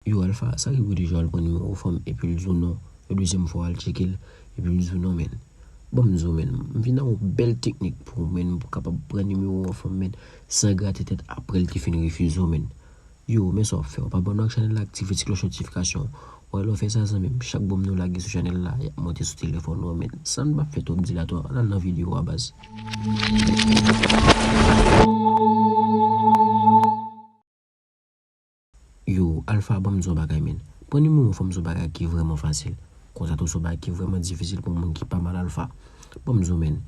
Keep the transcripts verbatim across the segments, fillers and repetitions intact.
Yo, Alpha, sa ki pou deja al pran nimewo fanm epi l di w non. Yon dezyèm fwa al tcheke l epi l di w non, men. Ban m di w, men. M vin ak yon bèl teknik pou w, men, pou w kapab pran nimewo yon fanm, men, san grate tèt apre l te fin refize w, men. Yo, men sa w ap fè. W pa abòne ak chanèl la, aktive ti klòch notifikasyon. Wè, lè w fè sa, zanmi m, chak bonm nou lage sou chanèl la, y ap monte sou telefòn ou an, men. San n pa fè twòp dilatwa, ann al nan videyo a, baz. Yo, Alpha, ban m di w yon bagay, men. Pran nimewo yon fanm se yon bagay ki vrèman fasil. Konsa tou se yon bagay ki vrèman difisil pou moun ki pa mal, Alpha. Ban m di w, men.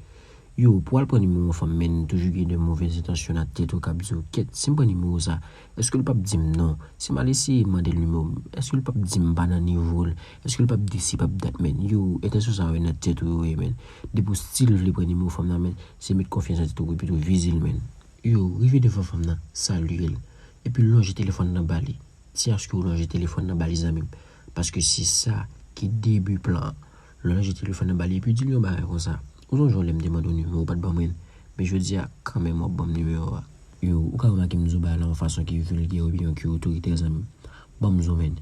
Yo, pou al pran nimewo yon fanm, men, toujou gen de movèz entansyon nan tèt ou k ap di w, kèt, si m pran nimewo sa, èske l p ap di m non? Si m al eseye mande l nimewo m, èske l p ap di m m pa nan nivo l? Èske l p ap di si p ap dat, men? Yo, entansyon sa yo nan tèt ou yo ye, men. Depi w still vle pran nimewo fanm nan, men, se met konfyans nan tèt ou epi tou vize l, men. Yo, rive devan fanm nan, salye l. Epi lonje telefòn nan ba li. Ti aske w lonje telefòn nan ba li, zanmi m. Paske se sa ki debi plan an. Lonje telefòn nan ba li epi di l yon bagay konsa. Ou sonje yon lè m te mande w nimewo w pa t ban mwen l? Men jodi a, kanmenm w ap ban m nimewo a. Yo, ou ka remake m di w bagay la yon fason ki vilgè oubyen ki otoritè, zanmi m. Ban m di w, men.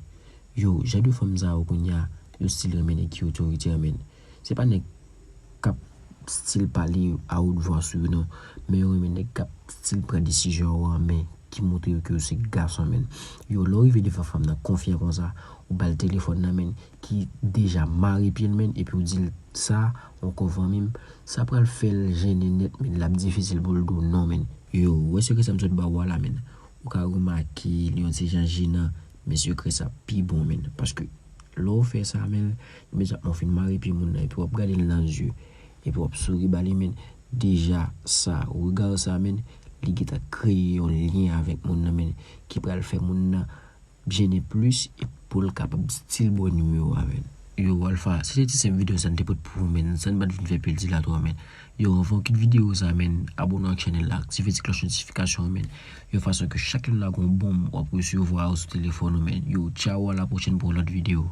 Yo, jan de fanm sa yo kounye a, yo still renmen nèg ki otoritè, men. Se pa nèg k ap still pale a wot vwa sou yo non, men yo renmen nèg k ap still pran desizyon yo an men, ki montre yo ke yo se gason, men. Yo, lè w rive devan fanm nan konfyan konsa, ou ba l telefòn nan, men, ki deja mare pye l, men, epi w di l sa, ankò fanmi m, sa pral fè l jennen nèt, men, l ap difisil pou l di w non, men. Yo, ou wè sekrè sa m sot ba w a la, men. Ou ka remake li yon ti jan jenan, men sekrè sa pi bon, men. Paske lè w fè sa, men, imedyatman w fin mare pye moun nan, epi w ap gade l nan zye, epi w ap souri ba li, men, deja sa, rega sa, men, li gentan kreye yon lyen avèk moun nan, men, ki pral fè moun nan jennen plis e pou l kapab still ba w nimewo a, men. Yo, Alpha, se te ti senp videyo sa n te pote pou ou, men, san n pa t vin fè pil dilatwa, men. Yo, anvan w kite videyo sa, men, abòne ak chanèl la, aktive ti klòch notifikasyon an, men, yon fason ke chak lè n lage yon bonm, w ap resevwa yo sou telefòn ou, men. Yo, tchaw, a la pwochèn pou yon lòt videyo.